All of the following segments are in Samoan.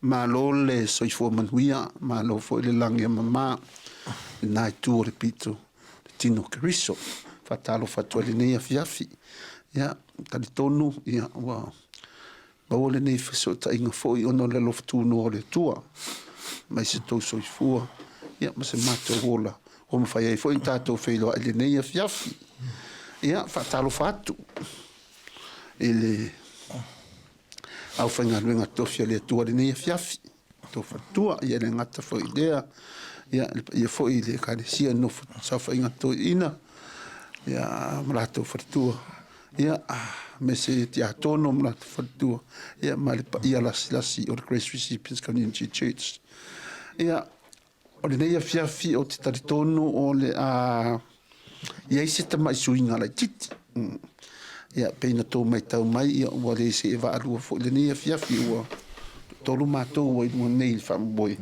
Malo le soifua manuia, malo foi le lagi e mama i lena itu o le pito, le tino o Keriso. Faatalofa atu ai i lenei afiafi. Ia, talitonu ia, ua maua lenei fesootaiga foi ona o le alofa tunoa o le Atua mai se tou soifua ia, ma se matou ola ua mafai ai foi ona tatou feiloai i lenei afiafi. Ia, faatalofa atu i le aufaigaluega tofi a le Atua i lenei afiafi, tou faletua, ia le gata foi i lea, ia le paia foi i le Ekalesia nofo saofaiga toeaina, ia ma latou faletua, ia aemaise tiakono ma latou faletua, ia ma le paia lasilasi o le Grace Recipients Community Church. Ia, O lenei afiafi ou te talitonu o le a i ai se tamai suiga laitiiti. Ia, pei na tou matau mai, ia, ua le see vaalua foi lenei afiafi, ua tolu matou ua i luga nei i le faamoemoe.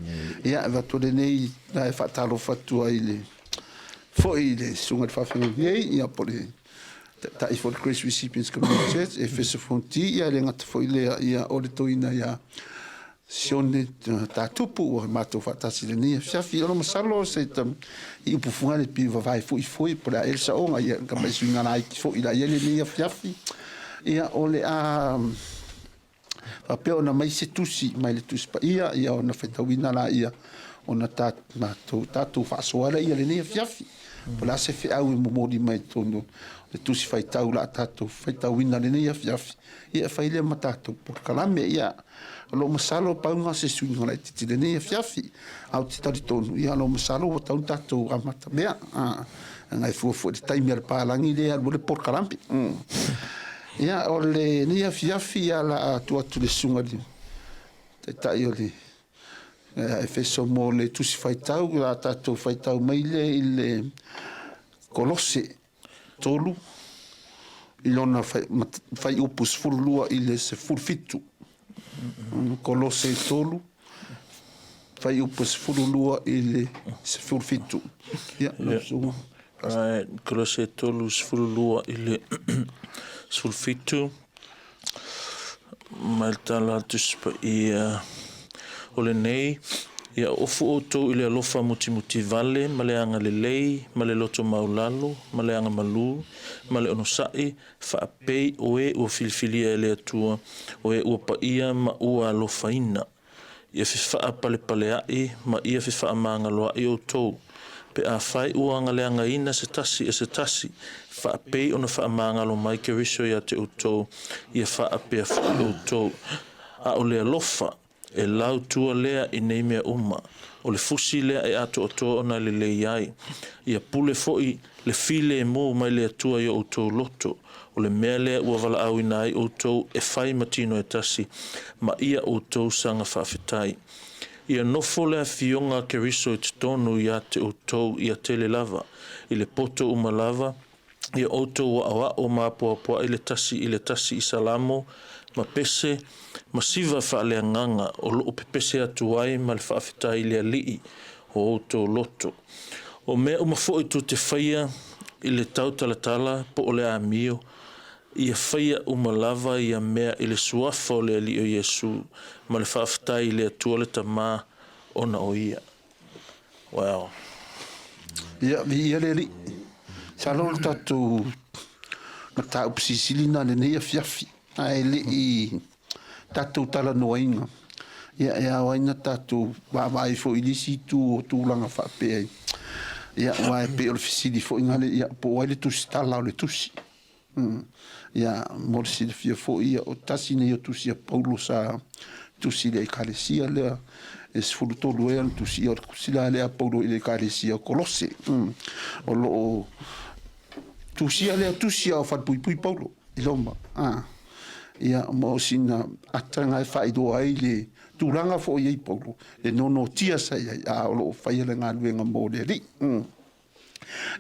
Ia, e avatu lenei la e faatalofa atu ai le foi i le susuga i le faafeagaiga nei, ia, po o le Taitai foi o le Grace Recipients Community Church, Efeso Fonti, ia, e le gata foi i lea, ia, o le toeaina ia Sione Tatupu ua matou faatasi i lenei afiafi. Ona masalo se i upu fuga le pi vavae foi foi po le a ele saoga ia ka mai suiga laiti foi la ia lenei afiafi. Ia o le a faapea ona mai se tusi mai le tusi paia ia ona faitauina la ia ona ta matou tatou faasoa la ia lenei afiafi. Po o le a se feau e momoli mai totonu o le tusi faitau la tatou faitauina lenei afiafi. Ia e fai lea ma tatou polokalame. Ia o lo o masalo pau lena o se suiga laitiiti i lenei afiafi. Ae ou te talitonu, ia o lo o masalo ua tatau ona tatou amatamea. Leaga e fua foi i le taimi a le papalagi lea e alu ai le polokalame. Ia o lenei afiafi ia o le a tuu atu i le susuga i le Taitai o le Efeso mo le Tusi Faitau, o le a tatou faitau mai lea i le Kolose 3 i lona fuaiupu 12 i le 17. Kolose 3 fuaiupu 12 i le 17. Ia, lau susuga. Right, Kolose 3, 12 i le 17. Mai le tala a le Tusi Paia, O lenei, ia ofu outou i le alofa mutimuti vale ma le agalelei ma le loto maulalo ma le agamalu ma le onosai, faapei o e ua filifilia e le Atua, o e ua paia ma ua alofaina. Ia fefaapalepaleaʻi ma ia fefaamagaloaʻi outou, pe afai ua agaleagaina se tasi e se tasi, faapei ona faamagalo mai Keriso ia te outou, ia faapea foi outou. A o le alofa, e lautua lea i nei mea uma, o le fusi lea e atoatoa ona lelei ai. Ia pule foi le filemu mai le Atua i o outou loto, o le mea lea ua valaauina ai outou e fai ma tino e tasi, ma ia outou saga faafetai. Ia nofo le Afioga a Keriso i totonu ia te outou ia tele lava, i le poto uma lava, ia outou aoao ma apoapoai le tasi i le tasi i salamo, ma pese, ma siva faaleagaga o loo pepese atu ai ma le faafetai i le Alii o outou loto. O mea uma foi tou te faia i le tautalatala po o le amio, ia faia uma lava ia mea i le suafa o le Alii o Iesu ma le faafetai i le Atua le Tama ona o ia. Wow. Ia, viia le Alii. Masalo o le tatou mataupu silisili lena i lenei afiafi, ae le i tatou talanoaina, ia e ao ai ona tatou vaavaai foi i le isi itu o tulaga faapea. Ia, aua e pei o le fesili foi lena, ia, po o ai le tusitala o le tusi. Ia, mo le silafia foi, ia, o tasi nei o tusi a Paulo sa tusi i le ekalesia lea e 13 ea ona tusi, o le tusi la lea a Paulo i le ekalesia o Kolose. O lo o tusia lea tusi a o falepuipui Paulo i Roma. Ia, ma o sina ataga e faailoa ai le tulaga foi i ai Paulo, le nonotia sa i ai, a o lo o faia le galuega mo le Alii.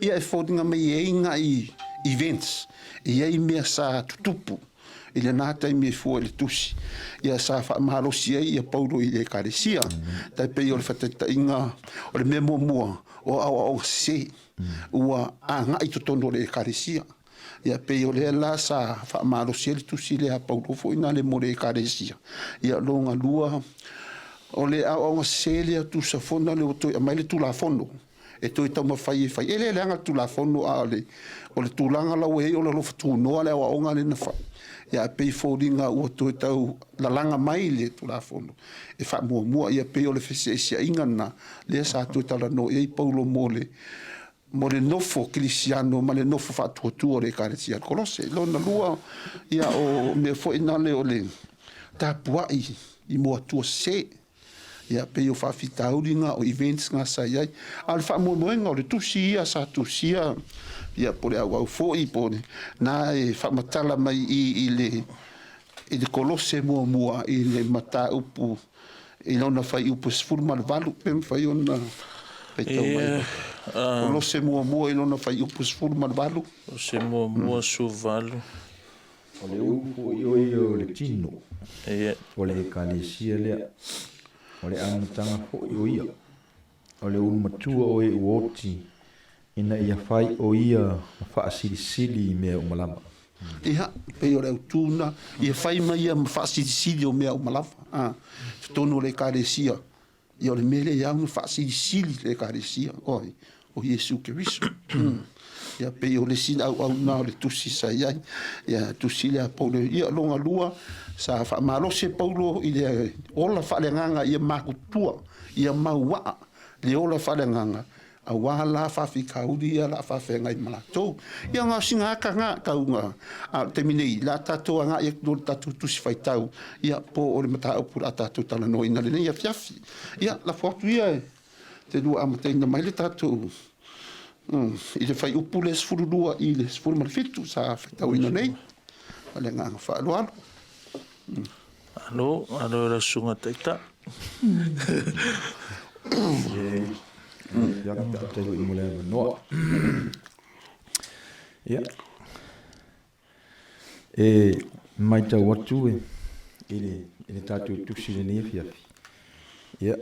Ia e foliga mai e i ai nai events, e i ai mea sa tutupu i lena taimi e fua i le tusi, ia sa faamalosi ai ia Paulo i le ekalesia. Tai pei o le faataitaiga, o le mea muamua, o aoaoga sese, ua agai i totonu o le ekalesia. Ia pei o lea la sa faamalosi ai le tusi lea a Paulo foi na le mo le ekalesia. Ia lona lua, O le aoaoga sese lea tusa fona le ua toe aumai le Tulafono e toe taumafai e fai. E le leaga le Tulafono, a o le, o le tulaga la ua i ai o le alofa tunoa le aoaoga lea na fai. Ia ae pei e foliga ua toe tau lalaga mai le Tulafono e faamuamua. Ia pei o le feseeseaiga lena lea sa toe talanoa i ai Paulo mo le mo le nofo kerisiano ma le nofo faatuatua o le Ekalesia a Kolose. Lona lua, ia o mea foi nale o le tapuai i moatua sese. Ia pei o faafitauli na o events na sa i ai. A o le faamoemoega o le tusi ia sa tusia ia po o le auau foi po o le na e faamatala mai i i le i le Kolose muamua i le mataupu i lona fuaiupu 18 pe mafai ona faitau mai. Kolose muamua i lona fuaiupu 18. Kolose muamua 18. O le upu foi o ia o le tino, o le Ekalesia lea, o le amataga foi o ia, o le ulumatua o e ua oti, ina ia fai o ia ma faasilisili i mea uma lava. Ia, pei o le autu na, ia fai mai ia ma faasilisili o mea uma lava. A, totonu o le Ekalesia, ia o le mea lea e ao ona faasilisili le Ekalesia, o ai? O Iesu Keriso. Ia, pei o le isi auauna o le tusi sa i ai, ia, tusi lea a Paulo. Ia, lona lua, sa faamalosi e Paulo i le ola faaleagaga ia makutua, ia mauaa le ola faaleagaga, aua la faafitauli ia la faafeagai ma latou. Ia na o sina aka na tau na, a o le taimi nei, la tatou agai atu loa i le tatou tusi faitau, ia po o le mataupu la tatou talanoaina lenei afiafi. Ia, lafo atu ia e te lua amataina mai le tatou i le fuaiupu lea 12 i le 17 sa faitauina nei. Ma le agaga faaaloalo. Alo, alo e lau susuga Taitai. Ia, faafetai foi mo le avanoa. Ia, e matau atu e, i le, i le tatou tusi lenei afiafi. Ia,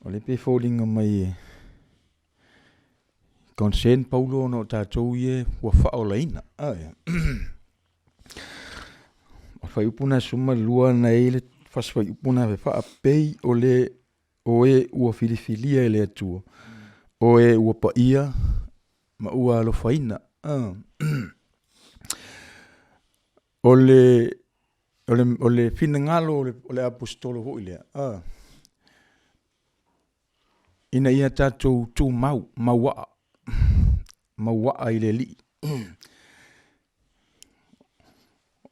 o le pe foliga mai e concern Paulo ona o tatou ia ua faaolaina. Ah, ia. O le fuaiupu na 12 na e i le fasi fuaiupu na e faapei o le o e ua filifilia e le Atua, o e ua paia ma ua alofaina. Ah. O le o le, o le finagalo o le, o le aposetolo foi lea, ah, ina ia tatou tumau, mauaa, mauaa i le Alii.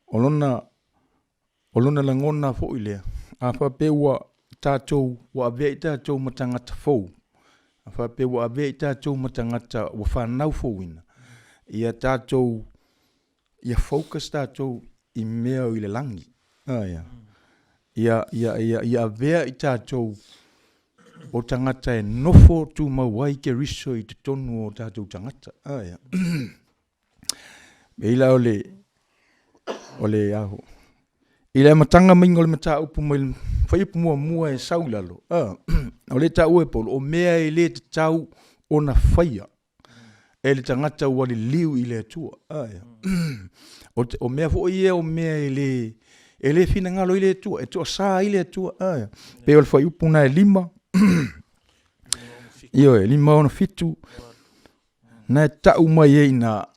O lona, o lona lagona foi lea, a faapea ua tatou, ua avea i tatou ma tagata fou, a faapea ua avea i tatou ma tagata ua fanau fouina, ia tatou ia focus tatou i mea o i le lagi. Ia, ia, ia, ia, ia avea i tatou o tagata e nofo tumau ai Keriso i totonu o tatou tagata. Ia. E la o le, o le aho. I le amataga maiga o le mataupu mai le fuaiupu muamua e sau i lalo, o le taua e Paulo, o mea e le tatau ona faia e le tagata ua liliu i le Atua. O mea foi ia o mea e le, e le finagalo i le Atua, e toasa ai le Atua. Pei o le fuaiupu lena e 5, ioe, 5, 6, 7, na e tau mai ai i ina,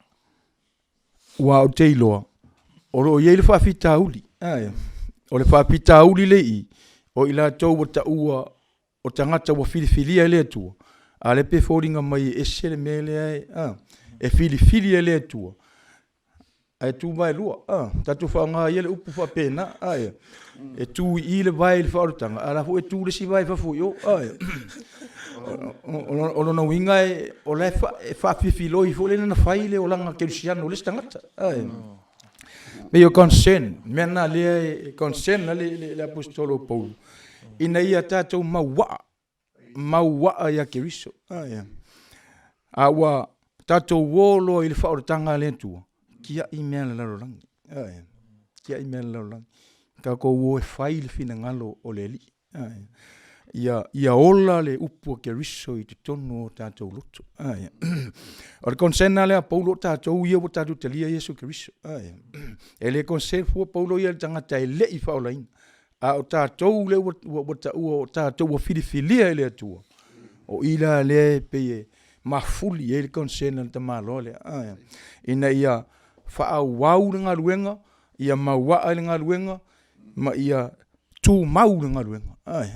aua ou te iloa, o lo o i ai le faafitauli. O le faafitauli le i i, o i latou ua taua o tagata ua filifilia e le Atua, a o lea e pei e foliga mai e ese le mea lea e, a, e filifili e le Atua, ae tu vaelua, a, tatou faaaoga ia le upu faapena, a, ia. E tu i i le vae i le faaolataga, a o la foi e tu le isi vae i fafo i o, a, ia. O lona uiga e, o la e faafifiloi foi lele na fai le olaga kerisiano o le isi tagata, a, ia. Pei o concern, mea na lea e concern le, le aposetolo o Paulo, ina ia tatou mauaa, mauaa ia Keriso. Ah, yeah. A ua tatou o loa i le faaolataga a le Atua, tiai mea a le lalolagi. Ah, yeah. Tiai mea a le lalolagi. Tatou o e fai le finagalo o le Alii. Ah, yeah. Ia, ia ola le upu a Keriso i totonu o tatou loto. Ah, yeah. O le concern lea a Paulo o tatou ia ua tatou talia Iesu Keriso. Ah, yeah. E le concern fua Paulo ia le tagata e le i faaolaina. A o tatou lea ua, ua, ua taua o tatou ua filifilia e le Atua, o i la lea e pei e mafuli i ai le concern a le tamaloa lea, a, ina ia faaauau le galuega, ia mauaa le galuega, ma ia tumau le galuega. A,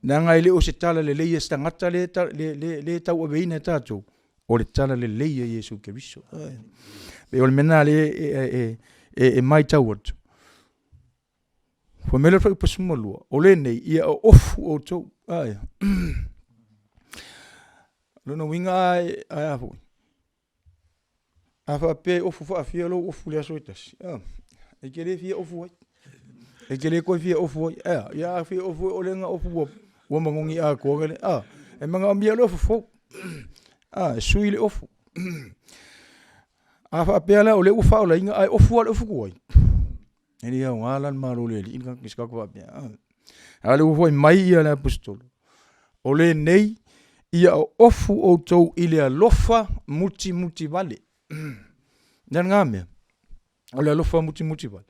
leaga e le o se tala lelei a se tagata lea e tauaveina e tatou, o le tala lelei a Iesu Keriso. E pei o le mea lena o lea e matau atu, fai mai le fuaiupu 12, o lenei, ia ofu outou. O lona uiga a foi, a faapea e ofu faafia lou ofu i le aso e tasi, e te le fia ofu ai. E te le toe fia ofu ai, e a? Ia a fia ofu ai o lea na ofu ua manogi atoa le, a, e manaomia le ofu fou. A, e sui le ofu. A faapea la o lea ua faaolaina ae ofu lava le ofu tuai, e le aoga la le Malo o le Alii le se tagata faapea. A o lea ua fai mai ia le Aposetolo, o lenei ia ofu outou i le alofa mutimutivale. Le a lena mea? O le alofa mutimutivale.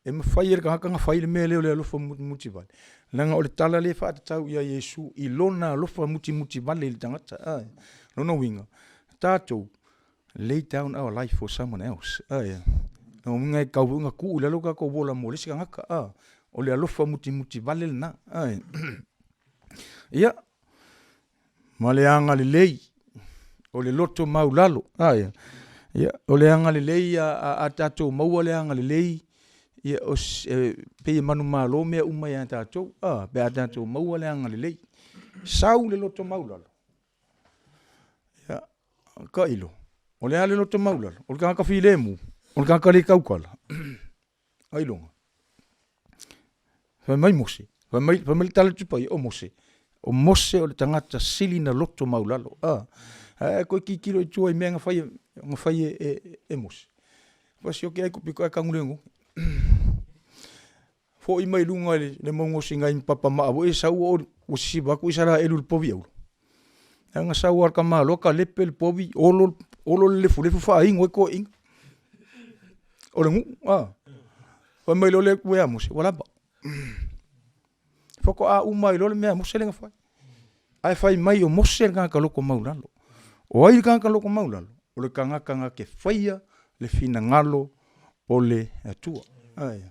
E mafai e le tagata ona fai le mea lea o le alofa mutimutivale, leaga o le tala lea e faatatau ia Iesu i lona alofa mutimutivale i le tagata. A, lona uiga, tatou lay down our life for someone else. A, ia. Lona uiga e tatau foi ona tuu i lalo o tatou ola mo le isi tagata. A, o le alofa mutimutivale lena. A, ia, ma le agalelei, o le loto maulalo. A, ia. Ia, o le agalelei, a tatou maua le agalelei, ia, o, e, pei e manumalo mea uma ia tatou, a, pe a tatou maua le agalelei. Sau le loto maulalo, ia, tailo, o le a le loto maulalo? O le tagata filemu, o le tagata le tautala. Ailoga. Fai mai Mose, fai mai, fai mai le tala tupa o Mose. O Mose o le tagata sili na loto maulalo. Ah, ae koe tilotilo i tua i mea na fai, na fai e, e, e Mose. Fasi o ke ai kupiko ai kangu le ngongi. Fo'i mai luga i le mauga o Sinai ma papamaa foi e sau ua sisiva atu Isaraelu i le povi auro. Leaga sau lava le tamaloa talepe le povi, olo, olo le lefulefu faainu ai toeaiina. O le nuu, a. Fai mai loa le Atua ia Mose, ua lava. Faatoa uma ai loa le mea a Mose lea na fai. Ae fai mai o Mose le tagata loto maulalo. O ai le tagata loto maulalo? O le tagata na te faia le finagalo o le Atua. Ai.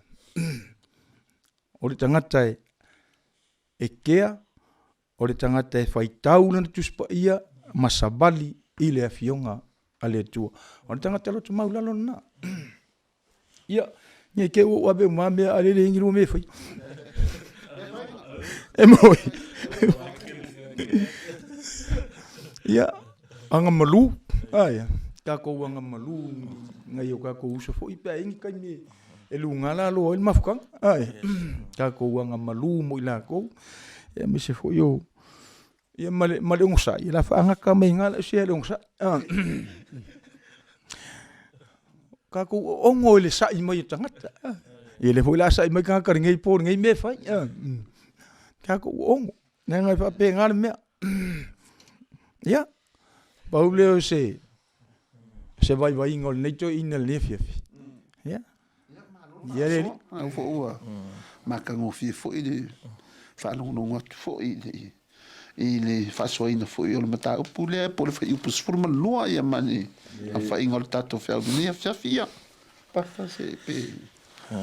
O le tagata e, e kea, o le tagata e faitau lana Tusi Paia ma savali i le Afioga a le Atua. O le tagata loto maulalo lena. Ia, ne i te i ua ou ave uma mea a lele ni lua mea e fai. E moi. Ia, aga malu. Aia, tatou aga malu nai o tatou uso foi pe a i ai ni taimi e luga lalo ai le mafutaga. Aia, tatou aga malu mo i latou. Ia, aemaise foi o Ia ma le, ma le onosai, ia la faagata mai ina lau sea le onosai. Ah. Kākou ono i le sa'i mai o tagata. Ah. Ia le foi la sa'i mai tagata lenei po lenei mea e fai. Ah. Kākou ono. Leaga e faapena le mea. Ia, pau lea o se, se vaivaiga o lenei toeaina i lenei afiafi. Ia. Ia le alii. Au foi ua matagofie foi le faalogologo atu foi i le i le faasoaina foi o le mataupu lea po o le fuaiupu 12 ia ma le aofaiga o le tatou feau i lenei afiafi. Ia, Pasta se pe E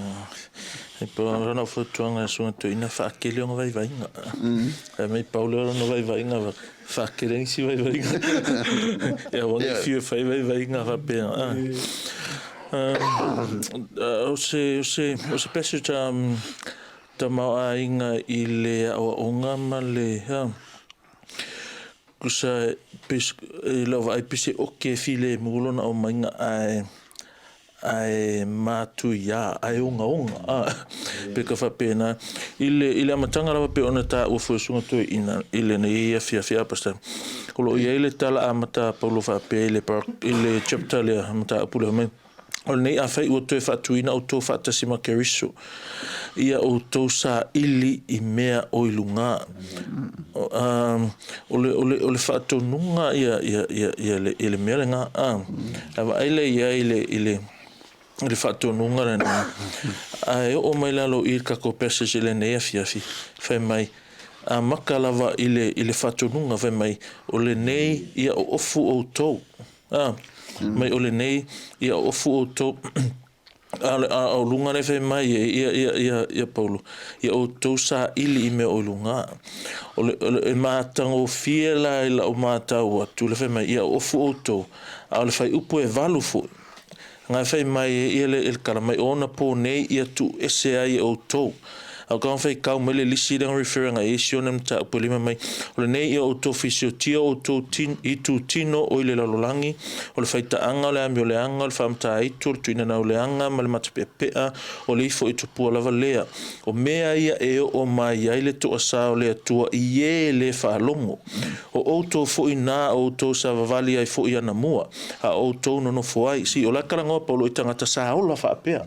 pei o lana fautuaga e Susuga Toeaina faatele ona vaivaiga. Fai mai pau lea o lona vaivaiga faatele ai nisi vaivaiga. Ia aua ne i fiu e fai vaivaiga faapea. O se, o se, o se passage a tamaoaiga i le aoaoga ma le, Tusa i lau vaai pei se oke filemu lona aumaiga ae ae matuia, ae ogaoga, a, pe ka faapena. I le, i le amataga lava pei ona taua foi e Susuga Toeaina i lenei afiafi a Pastor, o lo o i ai le tala amata a Paulo faapea i le, i le chapter lea, mataupu lea fai mai, O lenei afai ua toe faatuina outou faatasi ma Keriso, ia outou saili i mea o i luga. O le, o le, o le faatonuga ia, ia, ia, ia, le, ia le mea lena. A, a vaai lea i ai i le, i le, i le faatonuga lenei. Ae oo mai lalo i le tatou passage i lenei afiafi, fai mai, amata lava i le, i le faatonuga, fai mai, o lenei ia oofu outou. A, mai o lenei ia oofu outou. A o le a o luga le fai mai e ia ia ia ia Paulo, ia outou saili i mea o i luga. O le, o le e matagofie la i lau matau atu le fai mai ia oofu outou, a o le fuaiupu e 8 foi. Nga fai mai e ia le, le kala mai o ona pō nei ia tuuese ai e outou. A o ka fai kau mai le lisi le referring a isi ona mataupu e lima mai. O lenei ia outou fisiotia outou tin, itu tino o i le lalolagi, o le faitaaga, o le amioleaga, o le faamataitu, o le tuinanauleaga ma le matapeapea, o le ifo i tupua lava lea. O mea ia e oo mai ai le toasā o le Atua i e le faalogo. O outou foi na o outou savavali ai foi anamua, a o outou nonofo ai. Si, o la talanoa Paulo i tagata sa ola faapea.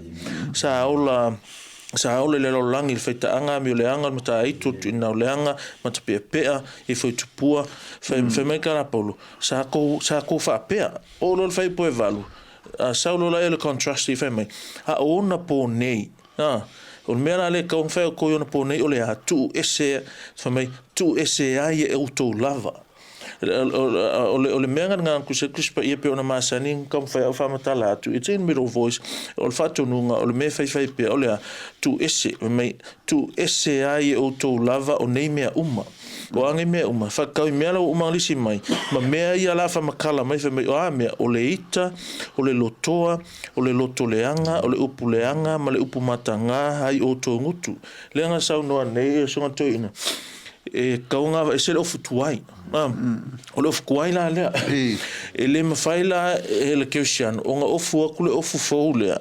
Sa ola sa ola i le lalolagi i le faitaaga, amioleaga, o le mataitu, o le tuinanauleaga, matapeapea, ifo i tupua. Fai, fai mai tala Paulo, sa kou, sa kou faapea. O lo le fuaiupu e 8, a sau loa la le contrast i fai mai, a o ona pō nei, a, o le mea la lea e tatau ona fai e outou i ona pō nei, o le a tuu ese, fai mai, tuu ese ai e outou lava. O le, o le mea na Tusi Tusi Paia pei ona masani na taumafai au faamatala atu, it's in middle voice, o le faatonuga, o le mea e faifai pea, o le a, tuu ese, fai mai, tuu ese ai e outou lava o nei mea uma. O a nei mea uma? Whakatau i mea la ua uma lisi mai, ma mea ia la whamakala mai, whai mai, o a mea, o le ita, o le lotoa, o le loto leaga, o le upu leaga, ma le upu matagā ai outou gutu. Lea na saunoa nei e Susuga Toeaina, e tatau ona aveese le ofu tuai. O le ofu tuai la lea. E le mafai la e le Kerisiano ona ofu atu le ofu fou lea,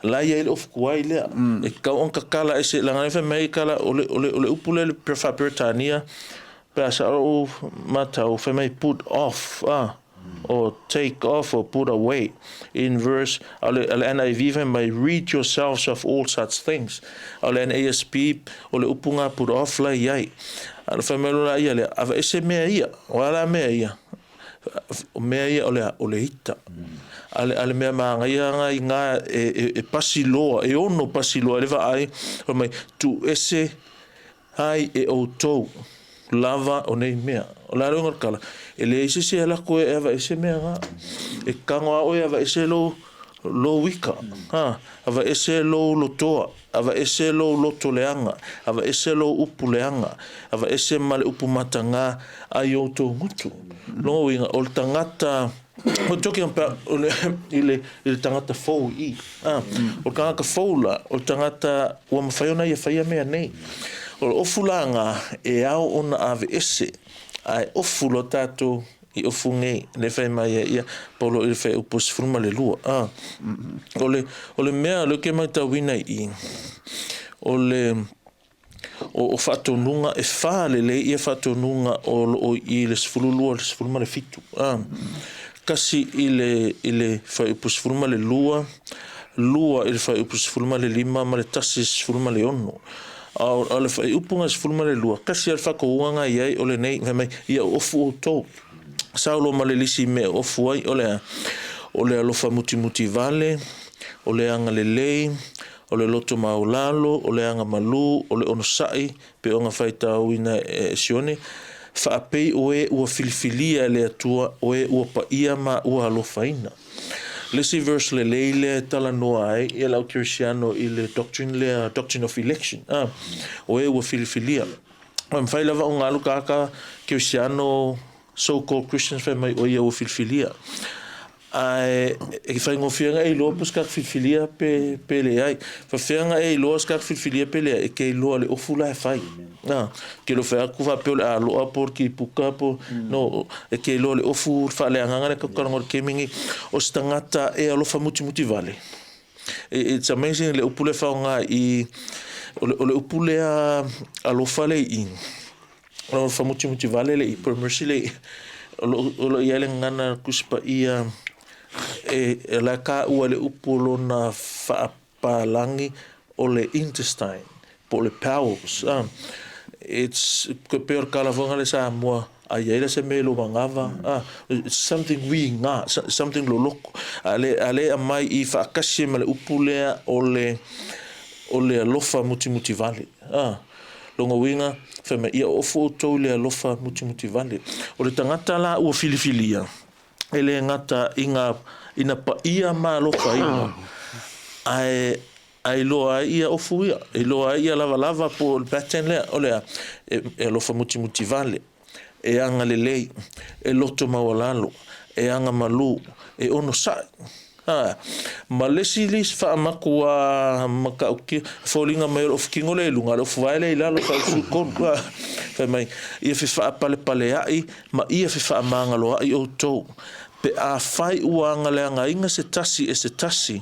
la e i ai le ofu tuai lea. E tatau ona tatala ese, leaga lea fai mai ai tala, o le, o le, o le upu lea i le faa-Peretania, pe a sao lou matau, fai mai put off, or take off or put away. In verse, a o le, a le NIV fai mai, rid yourselves of all such things. A o le NASB, o le upu ngā put off la i ai. A le fai mai loa la ia lea, aveese mea ia. O a la mea ia? O mea ia o le a? O le ita. A le, a le mea māngaia nga i ngā e, e, e pasi loa, e ono pasi loa, e le vaai, fai mai, tuuese ai e outou lava o nei mea. O le a le uiga o le tala? E leai se isi e alu atu e aveese mea na. E tago lava oe e aveese lou, lou ika, ha, aveese lou lotoa, aveese lou loto leaga, aveese lou upu leaga, aveese ma le upu matagā ai outou gutu. Lona uiga, o le tagata, we're talking about o le, i le, i le tagata fou i i. Ah, o le tagata fou la, o le tagata ua mafai ona ia faia mea nei. O le ofu la ngā, e ao ona aveese, ae ofu loa tātou i ofu nei, le fai mai ai ia, Paulo i le fuaiupu 12. Ah, o le, o le mea lea ou te matauina i i, o le, o, o faatonuga e whā lelei ia faatonuga o loo i le 12 le 17. Ah, kasi i le, i le fuaiupu 12, lua i le fuaiupu 15 ma le tasi 16. A o, a o le fuaiupu nga 12, kasi a le faatonuga nga i ai o lenei, fai mai, ia ofu outou. Saulo ma le lisi mea ofu ai, o le a? O le alofa mutimuti vale, o le agalelei, o le loto maualalo, o le aga malū, o le onosai, pe ona faitauina e Sione, faapei o e ua filifilia e le Atua, o e ua paia ma ua alofaina. Le isi verse lelei lea e talanoa ai ia le au Kerisiano i le doctrine lea, doctrine of election, a, o e ua filifilia. E mafai lava ona alu tagata Kerisiano, so called Christians fai mai o ia ua filifilia. Ae e faigofie ona e iloa po o se tagata filifilia pe, pe leai. Faafefea ona e iloa se tagata filifilia pe leai, e te iloa le ofu la e fai. A, ke le fai atu faapea o le aloa po o le kipuka po, no, e te iloa le ofu le faaleagaga lea tatou talanoa i le taimi lenei. O se tagata e alofa mutimuti vale. It's amazing le upu lea e faaaoga i, o le, o le upu lea alofa lea i i, O le faamutimuti vale le i, po o le mercy le i, o lo o i ai le gagana Tusi Paia e, e la e taua i le upu o lona faapalagi o le intestine, po o le bowels. It's, e pei o le tala foi lea Samoa, A i ai la se mea i lou manava, a, something uiga, something loloko. A le, a le aumai i faatasi ai ma le upu lea o le, o le alofa mutimuti vale. A, lona uiga, fai mai, ia ofu outou i le alofa mutimuti vale. O le tagata la ua filifilia, e le gata i ngā, ina paia ma alofaina, ae a iloa ai ia ofu ia, iloa ai ia lavalava po o le pattern lea, o le a? E, e alofa mutimuti vale, e agalelei, e loto maualalo, e agamalu, e onosai. Ha, ma le isi lisi faamatua matautia, foliga mai o le ofu kino lea i luga, a o le ofu vae lea i lalo, faausutolu. Ha, fai mai, ia fefaapalepaalea'i ma ia fefaamagaloa'i outou. Pe afai ua agaleagaina se tasi e se tasi,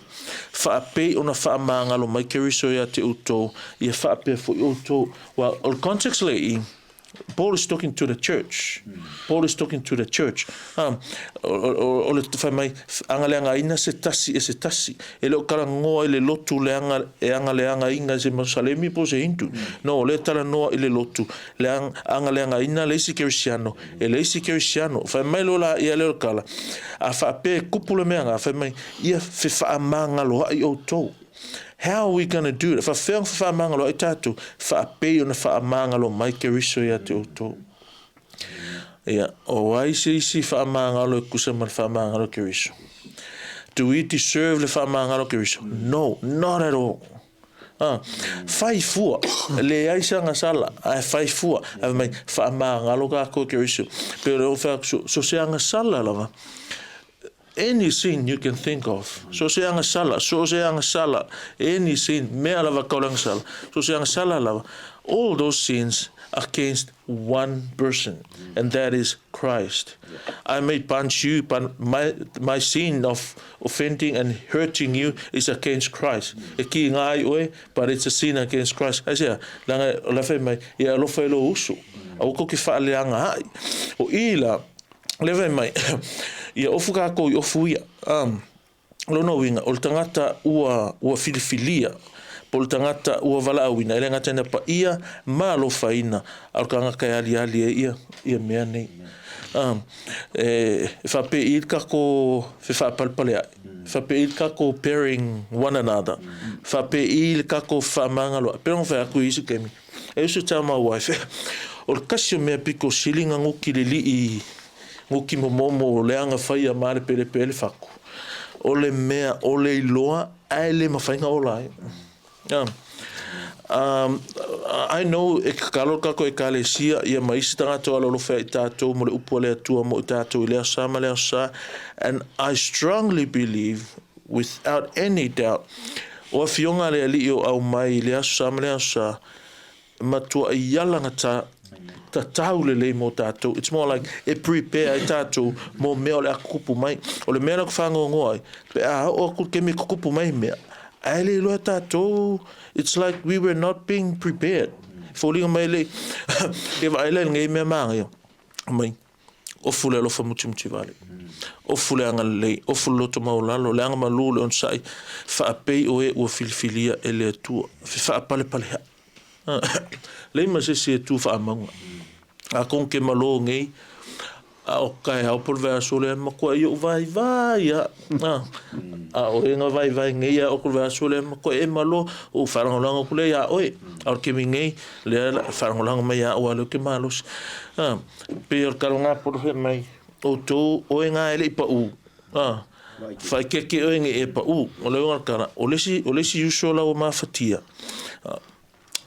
faapei ona faamagalo mai Keriso ia te outou, ia faapea foi outou. Well, o le context lea i, Paul is talking to the church. Paul is talking to the church. Um, o, o, o le fai mai, agaleagaina se tasi e se tasi. E le o talanoa i le lotu le aga, e agaleagaina e se Masalemi po o se Hindu. No, o lea e talanoa i le lotu le agaleagaina le isi Kerisiano e le isi Kerisiano. Fai mai loa la ia lea o le tala, a faapea e kupu le mea na, fai mai, ia fefaamagaloa'i outou. How are we gonna do it? Faafefea ona fefaamagaloa'i tatou? Faapei ona faamagalo mai Keriso ia te outou. Ia, o ai se isi faamagalo e tusa ma le faamagalo o Keriso? Do we deserve le faamagalo o Keriso? No, not at all. A, fai fua, leai se agasala, ae fai fua, ae fai mai, faamagalo kākou e Keriso. Pei o le fai atu, so, so se agasala lava, any sin you can think of, so se agasala, so se agasala, any sin, mea lava kau le agasala, so se agasala lava, all those sins against one person, and that is Christ. I may punch you, but my, my sin of offending and hurting you is against Christ. E ki ngā ai oe, but it's a sin against Christ. Ai sea, langa, o la whai mai, ia alofa e lo uso. Aua ko ki whaaleanga ai. O i la, le whai mai, ia ofu kākou i ofu ia. Um, Lona uiga, o le tagata ua, ua filifilia, po o le tagata ua valaauina, e le gata ina paia ma alofaina, a o le tagata e aliali ai ia, ia mea nei. Um, e, e faapei le kako fefaapalepalea'i, faapei le kako pairing one another, faapei le kako fefaamagaloa'i. Pei ona fai atu i isi taimi, I used to tell my wife, o le kasi o mea pito sili na nuki lili'i Ngoki momomo leaga faia malepelepe ai le fatu. O le mea o le iloa ae le mafai na ola ai. Um, I know e tatalo le tatou Ekalesia ia ma isi tagata o alolofa ia i tatou mo le upu a le Atua mo i tatou i le aso sa ma le aso sa. And I strongly believe without any doubt o afioga a le Alii o aumai i le aso sa ma le aso sa matuai alagata tatau lelei mō tātou. It's more like e prepare ai tātou mō mea o le a kukupu mai. O le mea la ku whangongoa ai, pe a o aku ke me kukupu mai mea, ae le iloa tātou, it's like we were not being prepared. Foliga mai le, ke vaai le ngei mea māngai. Mai, ofu le alofa mutimuti vale. Ofu le agalelei, ofu le loto maualalo, le agamalu le onosai, faapei oe ua filifilia e le Atua. Fefaapalepalee. Leai ma se isi e tu faamauga. A kong ke malo ngei, a o kaeao po le vaiaso lea, matua i ou vaivai a. A o e nga vaivai ngei a o ko le vaiaso lea, matua e malo, o whaalagolago aku lea ia oe. A o le kemi ngei, lea la whaalagolago mai ia oe a leo ke malosi. A, pei o le kalanga po le mai, outou oe nga e le i pau. A, whaikeke oe nge e pau. O le uiga o le tala, o le isi, o le isi uso la ua mafatia,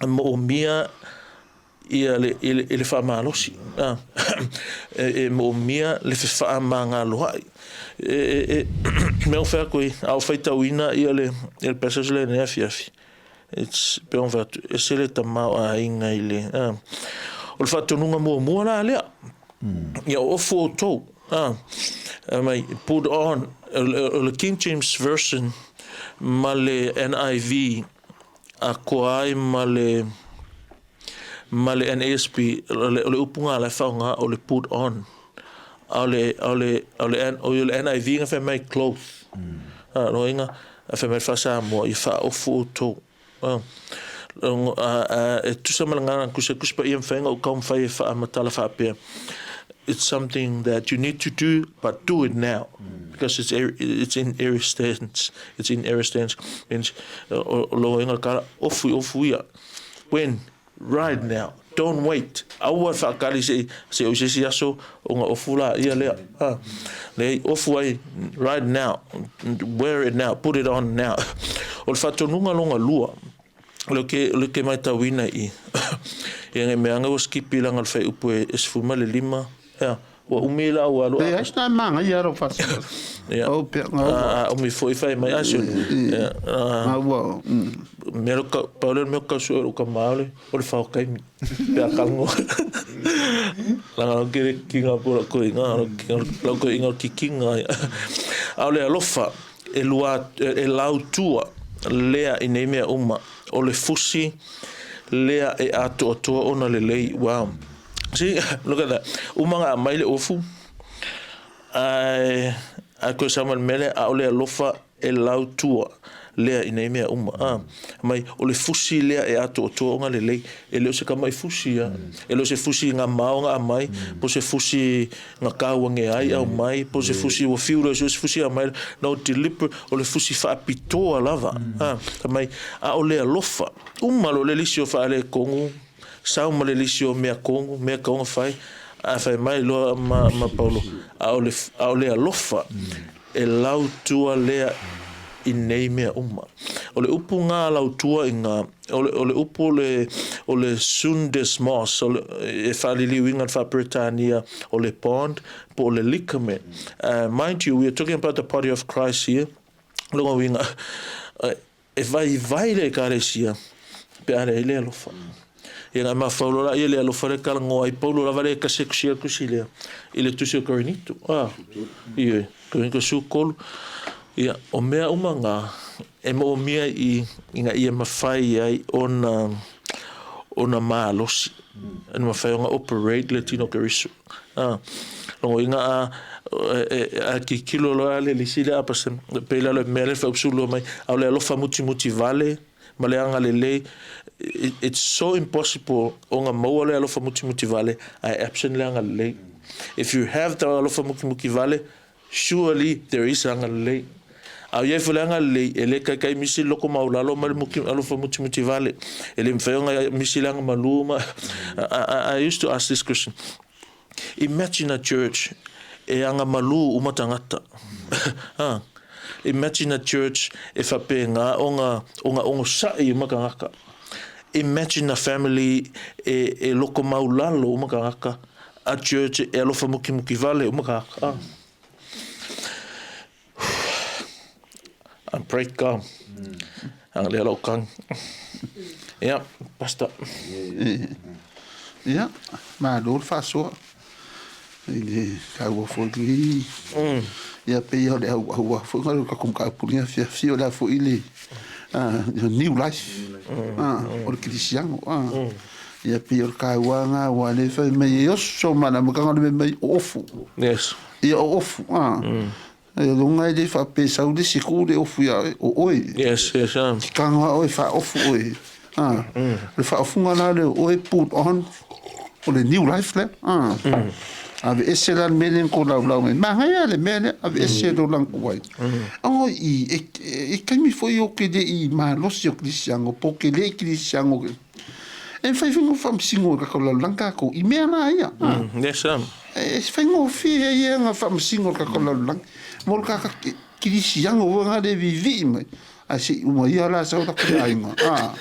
e moomia ia le, i le, i le faamalosi, a, e, e moomia le fefaamagaloa'i. E, e, e, mea o fai atu ai, a o faitauina ia le, ia le passage lea i lenei afiafi, it's, pei ona fai atu, ese le tamaoaiga i le, a, o le faatonuga muamua la lea, ia ofu outou, a, mai, put on, o le King James Version ma le NIV, a koa ai ma le ma le NASB, o le, o le upu ngā la e whaonga o le put on. A o le, a o le, a o le, o le NIV nga whai mai cloth. Mm. A, no inga, a whai mai whasamoa i whaofu o tō. A, a, a, e tusa ma le ngana kusa kusa pa ia mwhainga o kaum whai e wha matala whaapea. It's something that you need to do, but do it now. Because it's, it's in aorist tense. It's in aorist tense. Means, o logo inga kara, ofu ofu ia. When? Right now. Don't wait. Aua whaakali se, se o se si aso o nga ofu la ia lea. Ha. Lei, ofu ai, right now. Wear it now. Put it on now. O le whatonunga longa lua, o le o le ke matauina i ia ngai mea ua skipi langa le fuaiupu e 15 ea ua umi la ua alo E ai sina manga ia ro fasi. Ia. O pe nga. A umi foi fai mai aso. Ia. Nga ua. Mea lo ka pau le mea ka su o ka maole o le fao kaimi. Pe a kalngo. Langa lo kere kinga po la ko inga lo ko inga kikinga. A le alofa e lua e lautua lea i nei mea uma o le fusi lea e atoatoa ona lelei. Wow. See, look at that. Uma nga mai le ofu, ae ae koe sau ma le mea lea, ʻaʻole alofa e lautua lea i nei mea uma. Ah, mai o le fusi lea e atoatoa ona lelei, e le o se kamaʻi fusi ia. E le o se fusi nga mao nga aumai, po o se fusi nga kauange ai aumai, po o se fusi ua fiu loa i se fusi aumai, no deliberate, o le fusi faapitoa lava. Ah, mai ʻaʻole alofa. Uma loa le lisi o faaletonu, sau ma le lisi o mea kogu, mea kaoga fai, ae fai mai loa ma, ma Paulo, ʻaʻole, ʻaʻole alofa e lautua lea i nei mea uma. O le upu ngā lautua i ngā, o le, o le upu o le, o le syndesmos, o le, e whaaliliuinga le wha-Peretania, o le bond, po o le ligament. Mind you, we are talking about the body of Christ here. Longa uiga, e vaivai le ekalesia pe a leai le alofa. Ia ngai mafau loa ia le alofa le kalagoa ai Paulo lava le kasi kusi kusi lea i le tusi o Korinito. Ah, ioe, Korinito 13. Ia, o mea uma ngā e moomia i ina ia mafai ai ona ona malosi. Ina mafai ona operate le tino Keriso. Ah, longo inga a a kikilo loa le lisi le apa se pe le mea le faupsulu mai au le alofa mutimuti vale ma le agalelei it's so impossible ona maua le alofa mutimuti vale ae absent le agalelei. If you have the alofa mutimuti vale, surely there is agalelei. A o iai foi le agalelei, e le kaikai misi le loko maulalo ma le muki, alofa mutimuti vale. E le mafai ona misi le agamalu ma I, I used to ask this question. Imagine a church e agamalu uma tagata. Ha. Imagine a church e faapena ona, ona onosai uma tagata. Imagine a family e, e loko maulalo uma tagata. A church e alofa mukimuki vale uma tagata. Ha. I'm break ka. Ang lea lau kang. Ia, Pastor. Ia, malo le faasoa i le taua foi lenei. Ia pei o le auaua foi na o le tatou mataupu i lenei afiafi, o le a foi le new life o le kerisiano. Ia pei o le taua lena aua o lea e fai mai e oso ma le amataga o le mea mai o ofu. Yes. Ia o ofu, a. E luga e le faapea sau le isi tu le ofu ia oe, o oe. Yes, yes, ah. Te kanga oe faaofu oe. Ah. O le faaofuga la lea o oe put on o le new life lea. Ah. Ave ese la le mea lea na tou laulau ai. Manaia le mea lea, ave ese lo lang ku ai. Oh, i, e, e, e taimi foi o ke le i malosi o Kerisiano, po ke le i Kerisiano. E whai whenga whamasino ka kau lalanga kākou i mea nā ia. Yes, sir. E whaingofie ai ia ngā whamasino ka kau lalanga. Mo le kaka kirisianga ua ngā le vivii mai. A se i uma ia la sau la kura ainga. Ah.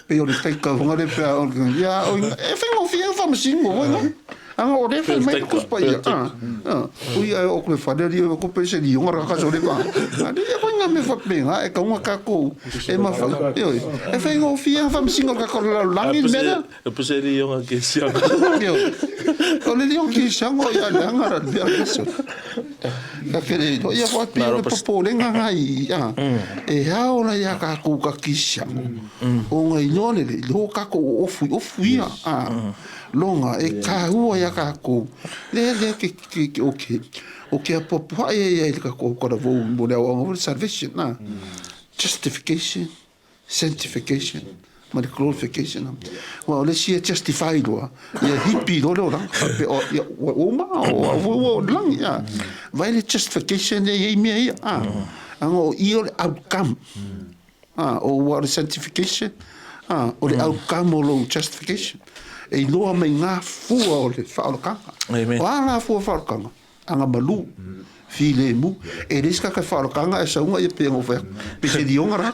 Pe o le taika whanga le pea o le ia o inga. E whaingofie ngā whamasino ua ngā. Anga o le whai mai kus pa ia. Ah. Ah. Ui ai o koe whare ri o ko pe se li onga raka so le pa. A le ia koe ngā me whapenga e kaunga kākou. E mawhai, eoi. E whaingofie ngā whamasino ka kau lalanga i le mea lea. E pese li onga ke sianga. Eoi. O le li onga ke sianga o ia le anga ra le mea keso. Ka kere i ia koa pia le popolenga ngā i, a. E hao la ia kākou ka ki siango. O ngā inoa le le, lo kākou o ofu, ofu ia, a. Longa, e kāua ia kākou. Le le ke, ke, ke, o ke, o ke apoapoaʻi ai ai le kākou aukalavou mo le aoaoga foi le salvation, a. Justification, sanctification, Ma le glorification. Aua o le isi e justify loa, ia hipi loa le olaga, faapea, o, ia, ua uma, ua, ua, ua o le lagi, a. Vai le justification e i ai mea ia, a. Aga o i o le outcome, a, o ua o le sanctification, a, o le outcome o lou justification. E iloa mai ngā fua o le faaolataga. Amen. O a ngā fua faaolataga? Agamalu, filemu. E leai se tagata e faaolataga ae sauga ia pei ona ou fai atu, pei se lioga la.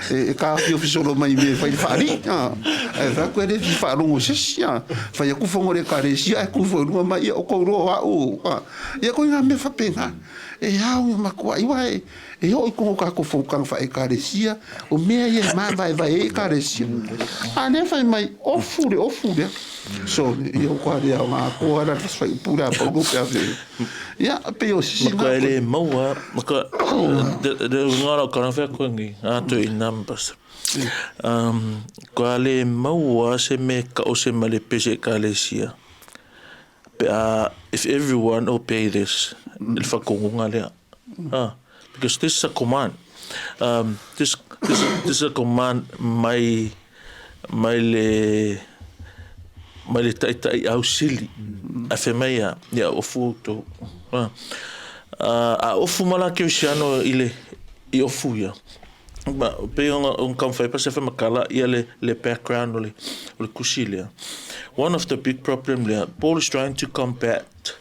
E taofiofi solo mai i mea e fai le faalii. Ae fai atu e le fia faalogo i se isi. Fai atu fono a le ekalesia ae tu ifo i luga mai, ia outou iloa o au. Ia ituaiga mea faapena. E ao ia matuai aua e oo i totonu o tatou fonotaga faa-ekalesia, o mea ia e mavaevae ai ekalesia. A o lea e fai mai, ofu le ofu lea. So, ia ua le aoga atoa la le fuaiupu le a pau pe a fe. Ia, pei o sisi Matua e le maua, matua, le uiga lau karanga whea koe ngi, atu i numbers. Um, kua le maua se me ka o se male pese ekalesia. Pe a, if everyone obey this, le whakongonga lea. Ah, because this is a command. Um, this, this, this is a command mai, mai le, mai le taitai au sili. Mm. A fe mai ia, ia ofu outou. Ah, a ofu mala kerisiano i le, i ofu ia. Ma, pei ona, ona taumafai pa se whamakala ia le, le background o le, o le kusi lea. One of the big problem lea, Paul is trying to combat,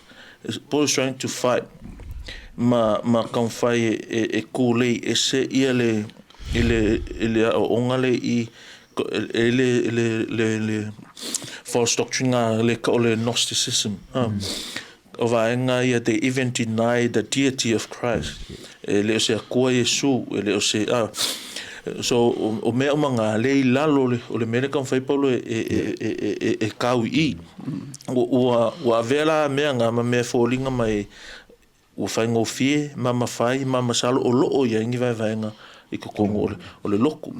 Paul is trying to fight ma, ma taumafai e, e, e kūlei ese ia le, i le, i le aoaoga le i, e le, le, le, le false doctrine ngā le ka o le Gnosticism. Mm. O vaega ia, they even deny the deity of Christ. E le o se Atua Iesu, e le o se, ah, so o, o mea uma ngā, le i lalo o le, o le mea le taumafai Paulo e, e, e, e, e, e, e kau i i. Ua, ua, ua avea la mea ngā ma mea foliga mai ua faigofie ma mafai ma masalo o loo i ai ni vaevaega i totonu o le, o le lotu.